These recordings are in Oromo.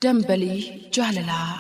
Dambalii jaalalaa.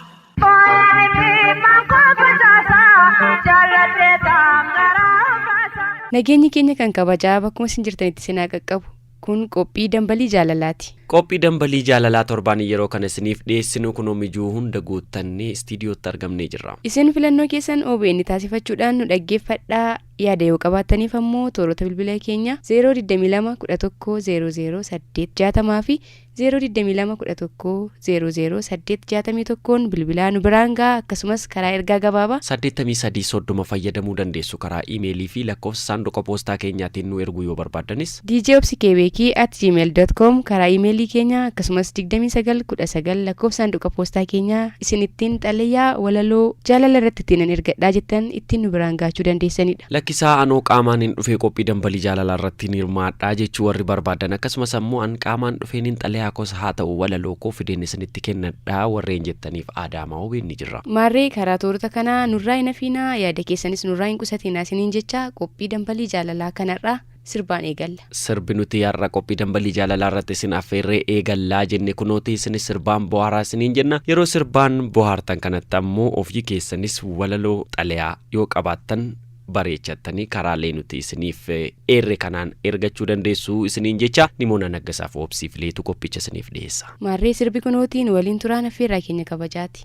Nageenyi keenya kan kabajaa bakkuma isin jirtanitti isin haa qaqqabu. Kun qophii dambalii jaalalaati. Qophii dambalii jaalalaa torbaan yeroo kana isiniif dhiyeessinu kunoo mijuu hunda guuttannee istiidiyootti argamnee jirra. Isin filannoo keessan OBN taasifachuudhaan nu dhaggeeffadhaa. Yaada yoo qabaattaniif ammoo toorota bilbila keenya 022 11 00 860 fi 022 11 00 861 bilbilaa nu biraan ga'a akkasumas karaa ergaa gabaabaa 83 30 fayyadamuu dandeessu karaa iimeelii fi lakkoofsa saanduqa poostaa keenyaatiin nu erguu yoo barbaaddanis. djobsikebeekii@gmail.com karaa iimeelii keenya akkasumas 29 19 lakkoofsa saanduqa poostaa keenyaa isin ittiin xalayaa walaloo jaalala irratti ittiin nan ergadhaa jettan ittiin nu biraan gaachuu dandeessanidha. Lakkisaa anoo qaamaan hin dhufee qophii dambalii jaalalaa irratti hin hirmaadhaa jechuu warri barbaadan akkasumas ammoo an qaamaan dhufeen hin xalayaa koos haa ta'u walaloo koo fideen isinitti kennadhaa warreen jettaniif Adaamaa OBN ni jirra. Maarree karaa toorota kanaa nurraa hin hafiinaa yaada keessanis nurraa hin qusatinaa isiniin jecha qophii dambalii jaalalaa kanarraa sirbaan eegalla. Sirbi nuti har'a qophii dambalii jaalalaa irratti isin affeerree eegallaa jenne kunooti isinis sirbaan bohaaraa isiniin jenna. Yeroo sirbaan bohaartan kanatti ammoo ofii keessanis walaloo xalayaa yoo qabaattan bareechattanii karaalee nuti isiniif eerre kanaan ergachuu dandeessu isiniin jecha Nimoona Naggasaaf Obsiif Leetu qophicha isiniif dhiyeessa. Maarree sirbi kunootiin waliin turaan affeerraa keenya kabajaati.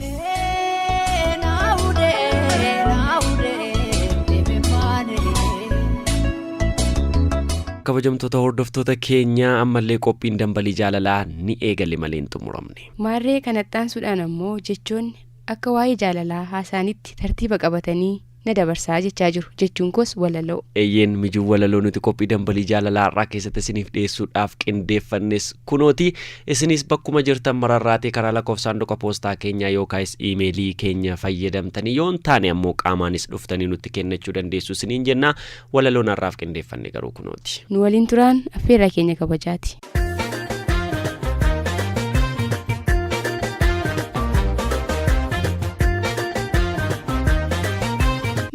Kabajamtoota hordoftoota keenyaa ammallee qophiin dambalii jaalalaa ni eegale malee hin xumuramne. Maarree kanatti aansuudhaan ammoo jechoonni akka waa'ee jaalalaa haasaanitti tartiiba qabatanii na dabarsaa jechaa jiru jechuun koos walaloo. Eeyyeen mijuu walaloo nuti qophii dambalii jaalalaa har'aa keessatti isiniif dhiyeessuudhaaf qindeeffannes kunooti isinis bakkuma jirtan mararraatee karaa lakkoofsa saanduqa poostaa keenyaa yookaas iimeelii keenya fayyadamtanii yoo hin taane ammoo qaamaanis dhuftanii nutti kennachuu dandeessu isiniin jenna walaloon har'aaf qindeeffanne garuu kunooti. Nu waliin turaan affeerraa keenya kabajaati.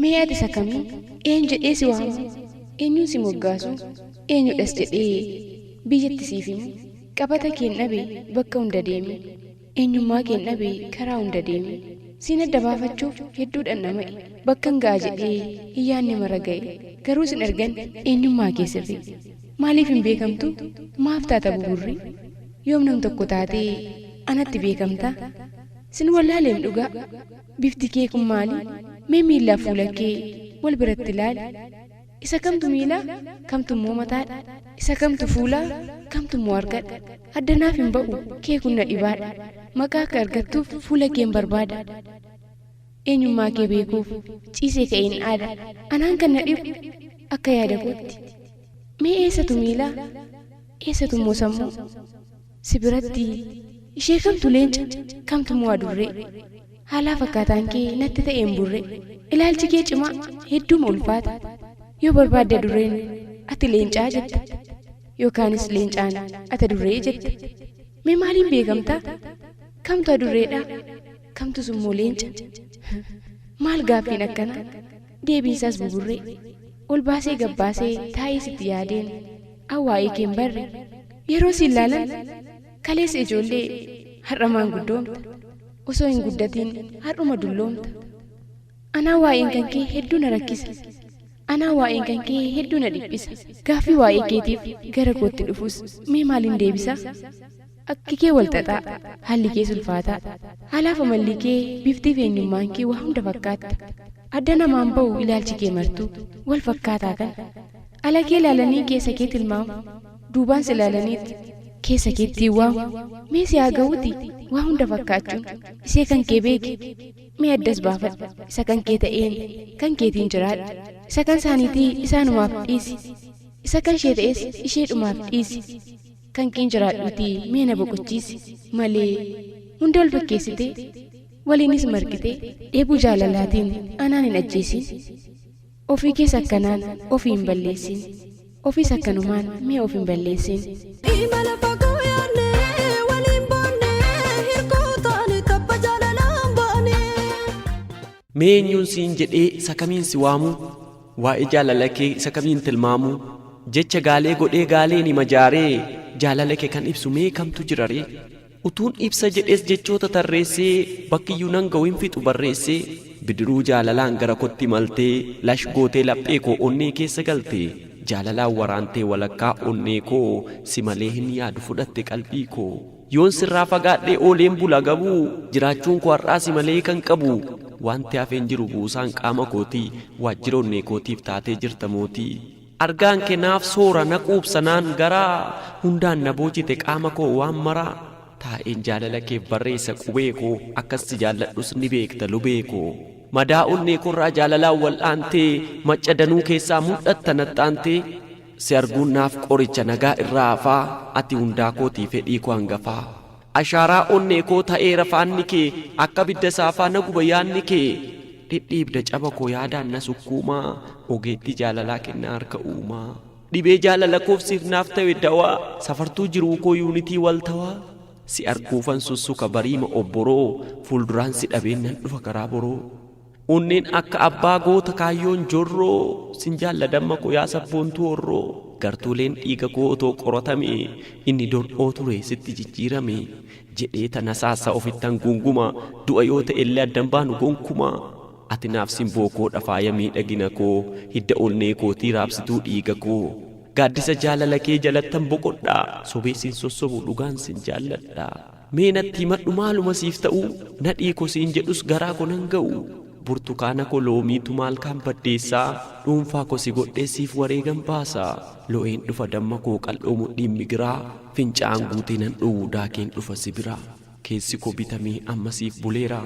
Mee ati isa kamii eenyu jedhee si waamu eenyuun si moggaasu eenyudhas jedhee biyyatti siif himu qabata keen dhabe bakka hunda deeme eenyummaa keen dhabe karaa hunda deeme siin adda baafachuuf hedduu dhandhama'e bakkan ga'a jedhee hin yaadne mara ga'e garuu sin argan eenyummaa kee sirrii maaliif hin beekamtu maaf taata buburri yoom nam tokko taatee anatti beekamta sin wallaaleem dhugaa bifti kee kun maali mee miillaa fuula kee wal biratti ilaali isa kamtu miila kamtu immoo mataadha isa kamtu fuula kamtu immoo harkadha addanaaf hin ba'u kee kun na dhibaadha maqaa akka argattuuf fuula keen barbaada eenyummaa kee beekuuf ciisee ka'een aada anaan kan na dhibu akka yaada kootti mee eessatu miila eessatu immoo sammuu si biratti ishee kamtu leenca kamtu immoo adurree haalaa fakkaataan kee natti ta'een burre ilaalchi kee cimaa hedduuma ulfaata yoo barbaadde adurreen ati leencaa jetta yookaanis leencaan ati adurree jetta mee maaliin beekamta kamtu adurreedha kamtus immoo leenca maal gaaffiin akkanaa deebiinsaas buburree ol baasee gabbaasee taa'ee sitti yaadeen awwaa'ee keen barre yeroo si ilaalan kaleessa ijoollee har'a maanguddoomta osoo hin guddatiin har'uma dulloomta anaa waa'een kan kee hedduu na rakkisa anaa waa'een kan kee hedduu na dhiphisa gaaffii waa'ee keetiif gara kootti dhufus mee maaliin deebisa akki kee wal xaxaa haalli kee sulfaataa haalaaf amalli kee biftii fi eenyummaan kee waa hunda fakkaatta adda namaan ba'u ilaalchi kee martuu wal fakkaataa kan ala kee ilaalanii keessa kee tilmaamu duubaan si ilaalaniit keessa keetti waamu mee si haa ga'uuti waa hunda fakkaachuun isee kan kee beeki mee addas baafadhu isa kan kee ta'een kan keetiin jiraadhu isa kan isaaniitii isaanumaaf dhiisi isa kan ishee ta'es isheedhumaaf dhiisi kan keen jiraadhuutii mee na boqochiisi malee hunda wal fakkeessitee waliinis margitee dheebuu jaalalaatiin anaan hin ajjeesin ofii kees akkanaan ofii hin balleessin ofiis akkanumaan mee of hin balleessin. Imala fagoo yaadnee waliin boonnee hirkoo taane tabba jaalalaan baane. Mee eenyuun siin jedhee isa kamiin si waamuu waa'ee jaalala kee isa kamiin tilmaamuu jecha gaalee godhee gaaleen hima jaaree jaalala kee kan ibsu mee kamtu jira ree? Utuun ibsa jedhees jechoota tarreessee bakkiyyuu nan ga'u hin fixu barreessee. Bidiruu jaalalaan gara kotti maltee lash gootee laphee koo onnee keessa galte. Jaalalaan waraantee walakkaa onnee koo si malee hin yaadu fudhatte qalbii koo. Yoon sirraa fagaadhee ooleen bula gabuu jiraachuun koo har'aa si malee kan qabu. Wanti hafeen jiru buusaan qaama kootii waajjira onnee kootiif taatee jirta mootii. Argaan kee naaf soora na quubsanaan garaa hundaan na boojite qaama koo waan maraa. Taa'een jaalala keef barreessa qubee koo akkas si jaalladhus ni beekta lubee koo. Madaa onnee korraa jaalalaan wal'aantee macca danuu keessaa mul'atta naxxaantee. Si arguun naaf qoricha nagaa irraa hafaa ati hundaa kootii fedhii koo hangafaa. Ashaaraa onnee koo ta'eera faanni kee akka bidda saafaa na guba yaanni kee. Dhidhiibda caba koo yaadaan na sukkuumaa ogeettii jaalalaa kennaa harka uumaa. Dhibee jaalala koof siif naaf ta'e dawaa safartuu jiruu koo yuunitii waltawaa. Si arguufan sussuka bariima obboroo fuulduraan si dhabeen nan dhufa karaa boroo. Onneen akka abbaa goota kaayyoon jorroo sin jaalla damma koo yaa sabboontuu horroo. Gartuuleen dhiiga koo otoo qoratame inni dor'oo ture sitti jijjiirame jedhee tana saassa ofittan gunguma du'a yoo ta'e illee addan baanu gonkuma. Ati naaf simboo koo faaya miidhagina koo hidda onnee kootii raabsituu dhiiga koo. Gaaddisa jaalala kee jalattan boqodhaa sobee sin sossobu dhugaan sin jaalladhaa. Mee natti himadhu maaluma siif ta'u nadhii koo siin jedhus garaa koo nan ga'u. Burtukaana koo loomiitu maal kaan baddeessaa dhuunfaa koo si godhee siif wareegan baasaa. Lo'een dhufa damma koo qal'oo mudhiin migiraa fincaa'aan guutee nan dhowwu daakeen dhufa si biraa. Keessi koo bitamee amma siif buleera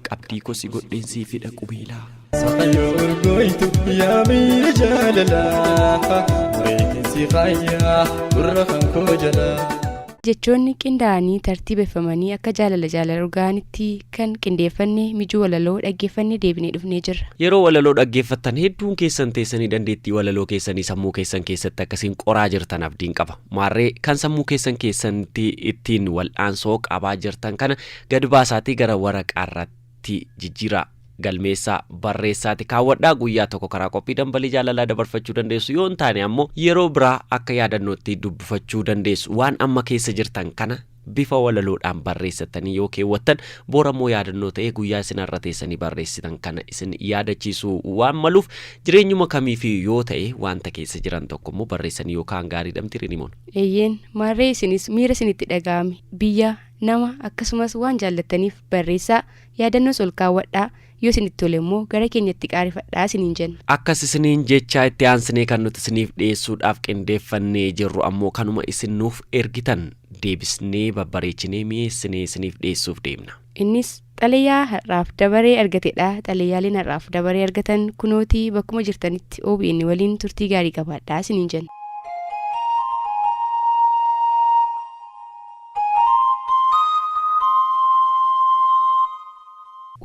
qabdii koo si godheen siif hidha qubeelaa. Saayoo urgooytu yaa miira jaalalaa Mureetiin faayyaa gurra kan koo jalaa. Jechoonni qindaa'anii tartiibeffamanii akka jaalala jaalala urgaa'anitti kan qindeeffanne mijuu walaloo dhaggeeffannee deebinee dhufnee jirra. Yeroo walaloo dhaggeeffattan hedduun keessan teessanii dandeettii walaloo keessanii sammuu keessan keessatti akkasiin qoraa jirtan abdiin qaba. Maarree kan sammuu keessan keessatti ittiin wal'aansoo qabaa jirtan kana gad baasaatii gara waraqaarratti jijjiiraa. Galmeessaa barreessaati kaawwadhaa guyyaa tokko karaa qophii dambalii jaalalaa dabarfachuu dandeessu yoo hin taane ammoo yeroo biraa akka yaadannootti dubbifachuu dandeessu waan amma keessa jirtan kana bifa walaloodhaan barreessatanii yoo keewwattan boorammoo yaadannoo ta'ee guyyaa isin har'a teessanii barreessitan kana isin yaadachiisuu waan maluuf jireenyuma kamiifi yoo ta'e wanta keessa jiran tokko immoo barreessanii yookaan gaarii dhamti rimoon. Eeyyeen maarree isinis miira isinitti dhaga'ame biyya nama akkasumas waan jaallattaniif barreessaa yaadannoos ol kaawwadhaa yoo isinitti tole immoo gara keenyatti qaarifadhaa isiniin jenna. Akkas isiniin jechaa itti aansinee kan nuti isiniif dhiyeessuudhaaf qindeeffannee jirru ammoo kanuma isin nuuf ergitan deebisnee babbareechinee mi'eessinee isiniif dhiyeessuuf deemna. Innis xalayaa har'aaf dabaree argatedha. Xalayaaleen har'aaf dabaree argatan kunootii bakkuma jirtanitti OBN waliin turtii gaarii qabaadhaa isiniin jenna.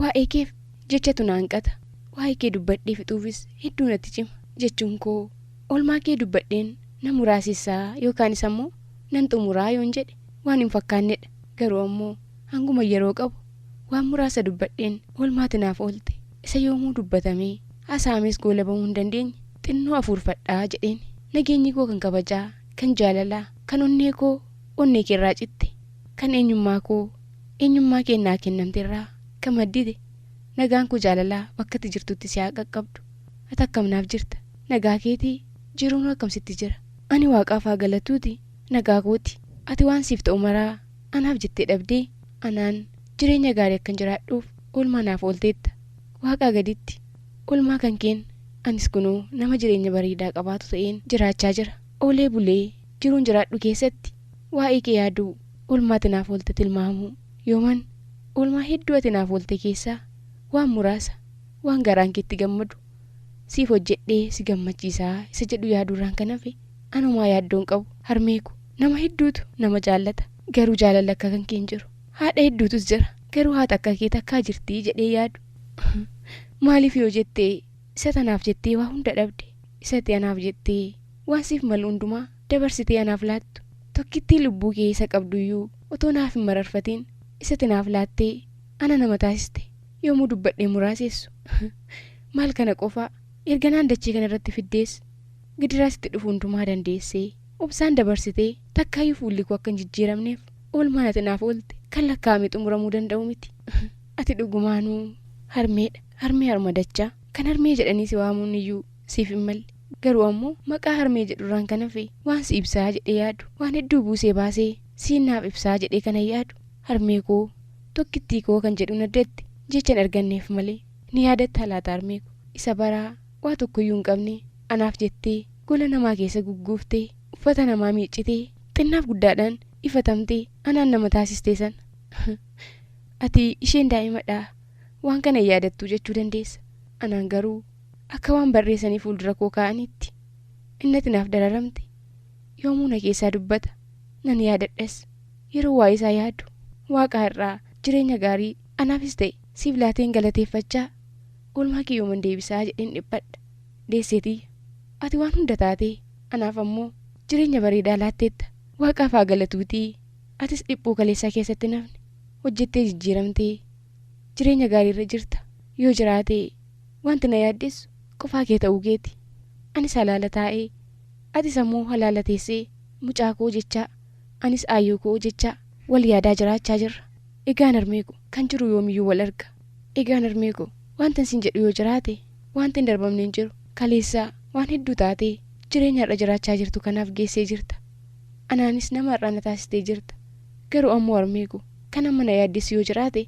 Waa'ee keef jechatu na hanqata. Waa'ee kee dubbadhee fixuufis hedduu natti cima. Jechuun koo oolmaa kee dubbadheen na muraasissaa yookaanis ammoo nan xumuraa yoon jedhe waan hin fakkaannedha. Garuu ammoo hanguma yeroo qabu waan muraasa dubbadheen oolmaati naaf oolte. Isa yoomuu dubbatamee haasa'ames goolabamuu hin dandeenye xinnoo afuurfadhaa jedheen. Nageenyi koo kan kabajaa, kan jaalalaa, kan onnee koo onnee keerraa citte, kan eenyummaa koo eenyummaa kee naa kennamterraa kan maddite. Nagaan koo jaalalaa bakka ati jirtutti si haa qaqqabdu. Ati akkam naaf jirta? Nagaa keetii jiruun akkam sitti jira? Ani waaqaaf haa galatuuti nagaa kooti. Ati waan siif ta'u maraa anaaf jettee dhabdee anaan jireenya gaarii akkan jiraadhuuf oolmaa naaf oolteetta. Waaqaa gaditti oolmaa kan keen anis kunoo nama jireenya bareedaa qabaatu ta'een jiraachaa jira. Oolee bulee jiruun jiraadhu keessatti waa'ee kee yaaduu oolmaa ati naaf oolte tilmaamuu yooman oolmaa hedduu ati naaf oolte keessaa waan muraasa waan garaan keetti gammadu siif hojjedhee si gammachiisaa isa jedhu yaaduurraan kan hafe anumaa yaaddoon qabu harmee ko nama hedduutu nama jaallata garuu jaalala akka kan kee hin jiru haadha hedduutus jira garuu haadha akka kee takkaa jirtii jedhee yaadu maaliif yoo jettee isa tanaaf jettee waa hunda dhabde isatti anaaf jettee waan siif malu hundumaa dabarsitee anaaf laattu tokkittii lubbuu kee isa qabduyyuu otoo naaf hin mararfatiin isatti naaf laattee ana nama taasiste yoomuu dubbadhee muraaseessu maal kana qofaa erga naan dachee kana irratti fiddees gidiraas itti dhufu hundumaa dandeessee obsaan dabarsitee takkaayyuu fuulli koo akka hin jijjiiramneef oolmaan ati naaf oolte Kan lakkaa'amee xumuramuu danda'u miti. Ati dhugumaanuu harmeedha. Harmee harma dachaa. Kan harmee jedhanii si waamuun iyyuu siif hin malle. Garuu ammoo maqaa harmee jedhurraan kan hafe waan si ibsaa jedhee yaadu, waan hedduu buusee baasee siin naaf ibsaa jedhee kanan yaadu harmee koo tokkittii koo kan jedhuun addatti jecha hin arganneef malee. Ni yaadattaa laata harmee ko? Isa baraa waa tokkoyyuu hin qabne anaaf jettee gola namaa keessa gugguuftee, uffata namaa miiccitee, xinnaaf guddaadhaan ifatamtee anaan nama taasistee sana. Ati isheen daa'imadha waan kana hin yaadattuu jechuu dandeessa. Anaan garuu akka waan barreessanii fuuldura koo kaa'aniitti innati naaf dararamte yoomuu na keessaa dubbata. Nan yaadadhas. Yeroo waa'ee isaa yaadu Waaqa har'aa jireenya gaarii anaafis ta'e siif laateen galateeffachaa oolmaa kee yooman deebisaa jedheen dhiphadha. Deessee tiyya, ati waan hunda taatee anaaf ammoo jireenya bareedaa laatteetta. Waaqaaf haa galatuutii atis dhiphuu kaleessaa keessatti hin hafne. Hojjettee jijjiiramtee jireenya gaariirra jirta. Yoo jiraate wanti na yaaddessu qofaa kee ta'uu keeti. Anis halaala taa'ee atis ammoo halaala teessee mucaa koo jechaa anis aayyoo koo jechaa wal yaadaa jiraachaa jirra. Egaan harmee ko kan jiru yoomiyyuu wal arga. Egaan harmee ko wantan siin jedhu yoo jiraate wanti hin darbamne hin jiru. Kaleessa waan hedduu taatee jireenya har'a jiraachaa jirtu kanaaf geessee jirta. Anaanis nama har'aa na taasistee jirta. Garuu ammoo harmee ko kan amma na yaaddessu yoo jiraate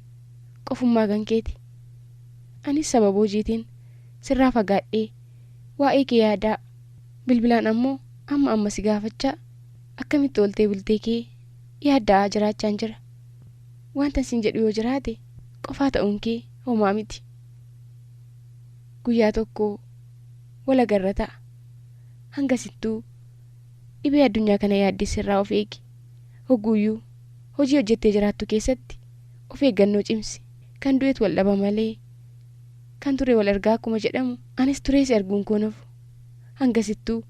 qofummaa kan keeti. Anis sababa hojiitiin sirraa fagaadhee waa'ee kee yaadaa, bilbilaan ammoo amma amma si gaafachaa akkamitti ooltee bultee kee yaadda'aa jiraachaan jira. Wantan siin jedhu yoo jiraate qofaa ta'uun kee homaa miti. Guyyaa tokko wal agarra ta'a. Hangasittuu dhibee addunyaa kana yaaddesse irraa of eegi. Hogguuyyuu hojii hojjettee jiraattu keessatti of eeggannoo cimsi. Kan du'etu wal dhaba malee kan ture wal argaa akkuma jedhamu anis turee si arguun koo hin hafu. Hangasittuu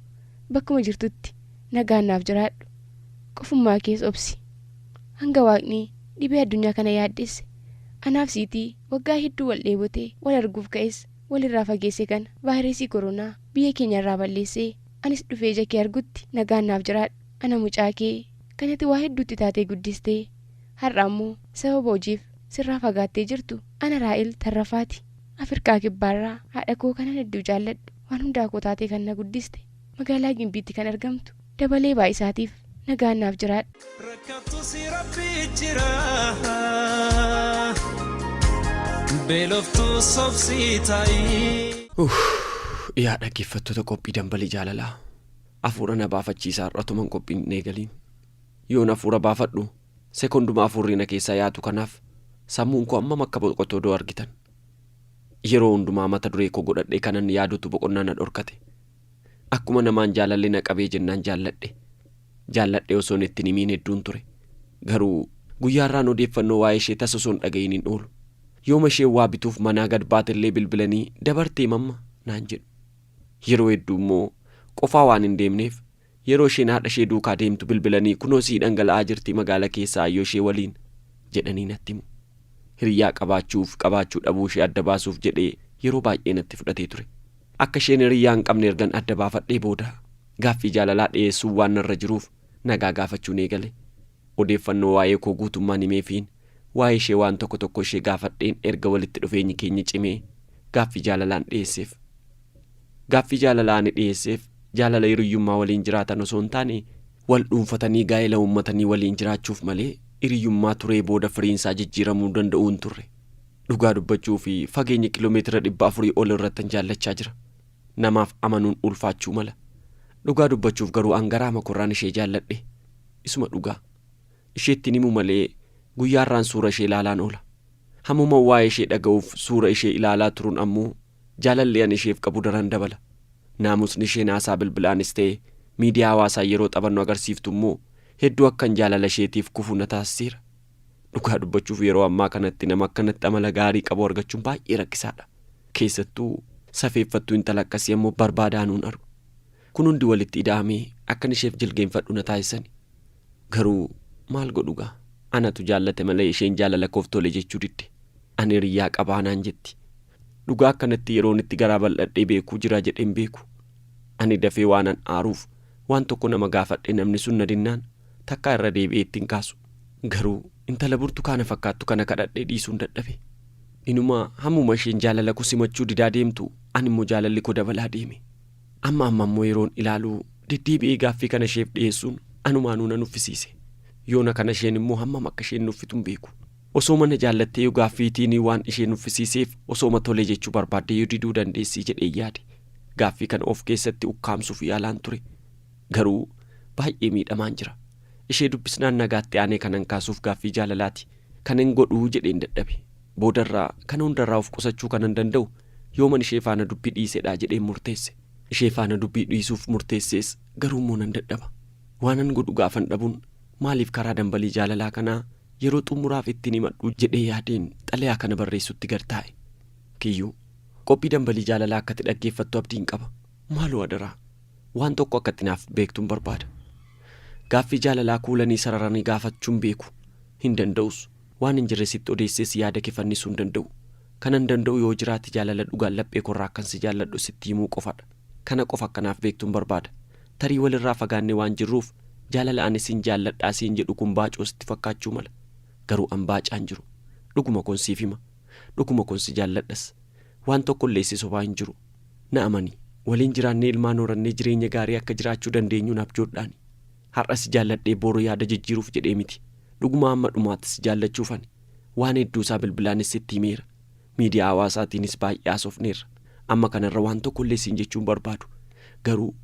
bakkuma jirtutti nagaan naaf jiraadhu. Qofummaa kees obsi. Hanga Waaqni dhibee addunyaa kana yaaddesse anaaf siitii waggaa hedduu wal dheebotee wal arguuf ka'es wal irraa fageesse kana vaayirasii koronaa biyya keenya irraa balleessee anis dhufee ija kee argutti nagaan naaf jiraadhu. Ana mucaa kee kan ati waa hedduutti taatee guddistee har'a ammoo sababa hojiif sirraa fagaattee jirtu ana Raa'el Tarrafaati. Afirqaa Kibbaarraa haadha koo kanan hedduu jaalladhu waan hundaa koo taatee kan na guddiste magaalaa Gimbiitti kan argamtu Dabalee Baay'isaatiif nagaan naaf jiraadhu. Rakkattus Rabbi jira Beeloftus obsii ta'i. Uff yaa dhaggeeffattoota qophii dambalii jaalalaa afuura na baafachiisa har'a otuman qophiin hin eegaliin yoon afuura baafadhu sekonduma afuurri na keessaa yaatu kanaaf sammuun koo hammam akka boqotu odoo argitan yeroo hundumaa mata duree koo godhadhee kanan yaadutu boqonnaa na dhorkate Akkuma namaan jaalalli na qabee jennaan jaalladhe. Jaalladhee osoon itti hin himiin hedduun ture. Garuu guyyaarraan odeeffannoo waa'ee ishee tasa osoo hin dhaga'iin hin oolu. Yooma isheen waa bituuf manaa gad baatellee bilbilanii dabarteem amma? naan jedhu. Yeroo hedduu immoo qofaa waan hin deemneef yeroo isheen haadha ishee duukaa deemtu bilbilanii kunoo sii dhangala'aa jirti magaala keessaa aayyoo ishee waliin jedhanii natti himu. Hiriyyaa qabaachuuf qabaachuu dhabuu ishee adda baasuuf jedhee yeroo baay'ee natti fudhatee ture. Akka isheen hiriyyaa hin qabne ergan adda baafadhee booda gaaffii jaalalaa dhiyeessuun waan narra jiruuf nagaa gaafachuun eegale. Odeeffannoo waa'ee koo guutummaan himeefiin waa'ee ishee waan tokko tokko ishee gaafadheen erga walitti dhufeenyi keenya cimee gaaffii jaalalaan dhiyeesseef. Gaaffii jaalalaa ani dhiyeesseef jaalala hiriyyummaa waliin jiraatan osoo hin taane wal dhuunfatanii gaa'ela uummatanii waliin jiraachuuf malee hiriyyummaa turee booda firiinsaa jijjiiramuu danda'uu hin turre. Dhugaa dubbachuuf fageenya kiiloomeetira 400 ol irrattan jaallachaa jira. Namaaf amanuun ulfaachuu mala. Dhugaa dubbachuuf garuu an garaama korraan ishee jaalladhe. Isuma dhugaa. Isheetti hin himu malee guyyaarraan suura ishee ilaalaan oola. Hammuman waa'ee ishee dhaga'uuf suura ishee ilaalaa turun ammoo jaalalli ani isheef qabu daran dabala. Naamusni isheen haasaa bilbilaanis ta'e miidiyaa hawaasaan yeroo taphannu agarsiiftu immoo hedduu akkan jaalala isheetiif kufu na taasiseera. Dhugaa dubbachuuf yeroo ammaa kanatti nama akkanatti amala gaarii qabu argachuun baay'ee rakkisaadha. Keessattuu safeeffattuu intala akkasii ammoo barbaadaanuun argu. Kun hundi walitti ida'amee akkan isheef jilgeenfadhu na taasisani. Garuu maal godhugaa? Anatu jaallate malee isheen jaalala koof tole jechuu didde. Ani hiriyyaa qabaa naan jetti. Dhugaa akkanatti yeroon itti garaa bal'adhee beeku jira jedhee hin beeku. Ani dafee waanan aaruuf waan tokko nama gaafadhee namni sun na dinnaan takkaa irra deebi'ee itti hin kaasu. Garuu Intala burtukaana fakkaattu kana kadhadhee dhiisuun dadhabe. Inuma hammuma isheen jaalala koo simachuu didaa deemtu ani immoo jaalalli koo dabalaa deeme. Amma amma immoo yeroon ilaalu deddeebi'ee gaaffii kana isheef dhiyeessuun anumaanuu na nuffisiise. Yoona kana isheen immoo hammam akka isheen nuffitu hin beeku. Osoo mana jaallattee yoo gaaffiitiin waan ishee nuffisiiseef osooma tole jechuu barbaaddee yoo diduu dandeessii jedhee yaade. Gaaffii kana of keessatti ukkaamsuuf yaalaan ture. Garuu baay'ee miidhamaan jira. Ishee dubbisnaan nagaatti aanee kanan kaasuuf gaaffii jaalalaati. Kanan godhuu jedheen dadhabe. Boodarraa kana hundarraa of qusachuu kanan danda'u yooman ishee faana dubbii dhiisedha jedheen murteesse. Ishee faana dubbii dhiisuuf murteessees garuu immoo nan dadhaba. Waanan godhu gaafan dhabuun maaliif karaa dambalii jaalalaa kanaa yeroo xumuraaf ittiin himadhu jedhee yaadeen xalayaa kana barreessutti gad taa'e. Kiyyuu qophii dambalii jaalalaa akkatti dhaggeeffattu abdiin qaba. Maaloo adaraa waan tokko akkatti naaf beektuun barbaada. Gaaffii jaalalaa kuulanii sararanii gaafachuun beeku hin danda'us. Waan hin jirre sitti odeessees yaada kee fannisuu hin danda'u. Kanan danda'u yoo jiraate jaalala dhugaan laphee korraa akkan si jaalladhu sitti himuu qofadha. Kana qofa akkanaaf beektuun barbaada. Tarii walirraa fagaannee waan jirruuf jaalala ani sin jaalladhaa siin jedhu kun baacoo sitti fakkaachuu mala. Garuu an baacaan jiru. Dhuguma kon siif hima. Dhuguma kon si jaalladhas. Waan tokkollee si sobaa hin jiru. Na amani. Waliin jiraannee ilmaan horannee jireenya gaarii akka jiraachuu dandeenyuun abjoodhaani. Har'a si jaalladhee boru yaada jijjiiruuf jedhee miti. Dhuguma hamma dhumaatti si jaallachuufani. Waan hedduu isaa bilbilaanis sitti himeera. Miidiyaa hawaasaatiinis baay'ee haasofneerra. Amma kanarra waan tokkollee siin jechuun barbaadu. Garuu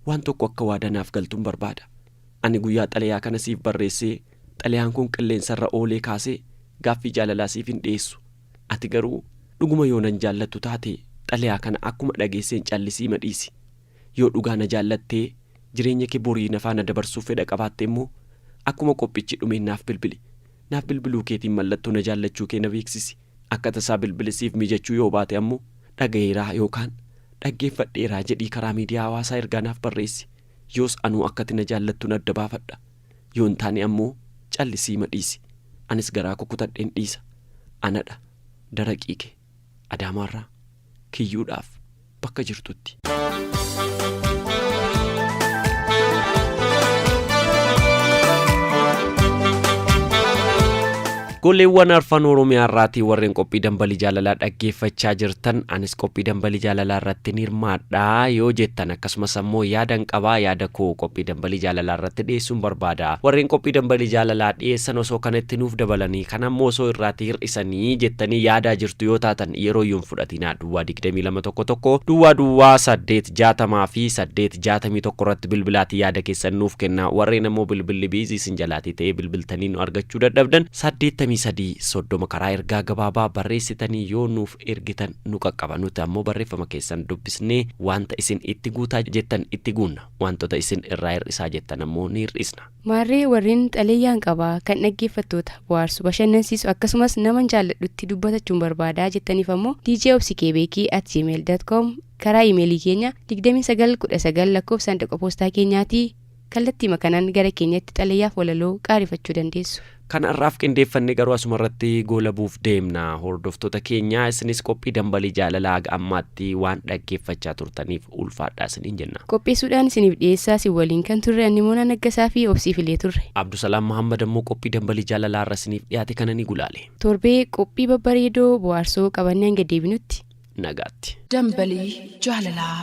waan tokko akka waadaa naaf galtuun barbaada. Ani guyyaa xalayaa kana siif barreessee xalayaan kun qilleensarra oolee kaasee gaaffii jaalalaa siif hin dhiyeessu. Ati garuu dhuguma yoo nan jaallattu taate xalayaa kana akkuma dhageesseen callisii madhiisi. Yoo dhugaa na jaallattee jireenya kee borii na faana dabarsuuf fedha qabaatte immoo akkuma qophichi dhumeen naaf bilbili. Naaf bilbiluu keetiin mallattoo na jaallachuu kee na beeksisi. Akka tasaa bilbilisiif mijachuu yoo baate ammoo dhagayeeraa yookaan dhaggeeffadheeraa jedhii karaa miidiyaa hawaasaa ergaa naaf barreessi. Yoos anuu akkati na jaallattuun adda baafadha. Yoo hin taane ammoo callisii madhiisi. Anis garaa kukutadheen dhiisa. Anadha daraqii kee Adaamaarraa kiyyuudhaaf bakka jirtutti. Goleewwan arfan Oromiyaa irraatii warreen qophii dambalii jaalalaa dhaggeeffachaa jirtan anis qophii dambalii jaalalaa irratti ni hirmaadha yoo jettan akkasumas ammoo yaadan qabaa yaada koo qophii dambalii jaalalaa irratti dhiyeessuun barbaada. Warreen qophii dambalii jaalalaa dhiyeessan osoo kanatti nuuf dabalanii kan ammoo osoo irraatii hir'isanii jettanii yaadaa jirtu yoo taatan yeroo iyyuu hin fudhatinaa duwwaa 22 tokko tokko duwwaa duwwaa 8 60 fi 8 61 irratti bilbilaatii yaada keessan nuuf kenna. Warreen ammoo bilbilli biizii isin jalaatii ta'ee bilbiltanii nu argachuu dadhabdan 83 30 karaa ergaa gabaabaa barreessitanii yoo nuuf ergitan nu qaqqaba. Nuti ammoo barreeffama keessan dubbisnee wanta isin itti guutaa jettan itti guunna. Wantoota isin irraa hir'isaa jettan ammoo ni hir'isna. Maarree warreen xalayyaan qabaa kan dhaggeeffattoota bohaarsu bashannansiisu akkasumas naman jaalladhutti dubbatachuun barbaadaa jettaniif ammoo djobsikebeekii@gmail.com karaa imeelii keenya 29 19 lakkoofsa saanduqa poostaa keenyaatii kallattii makanaan gara keenyatti xalayyaaf walaloo qaarifachuu dandeessu. Kan har'aaf qindeeffanne garuu asuma irratti goolabuuf deemna. Hordoftoota keenya isinis qophii dambalii jaalalaa haga ammaatti waan dhaggeeffachaa turtaniif ulfaadhaa isiniin jenna. Qopheessuudhaan isiniif dhiyeessaa isin waliin kan turre Annimoonaa Naggasaa fi Obsii Filee turre. Abdusalaam Mahammad ammoo qophii dambalii jaalalaa irra isiniif dhiyaate kana ni gulaale. Torbee qophii babbareedoo bohaarsoo qabannee hanga deebinutti. Nagaatti. Dambalii jaalalaa.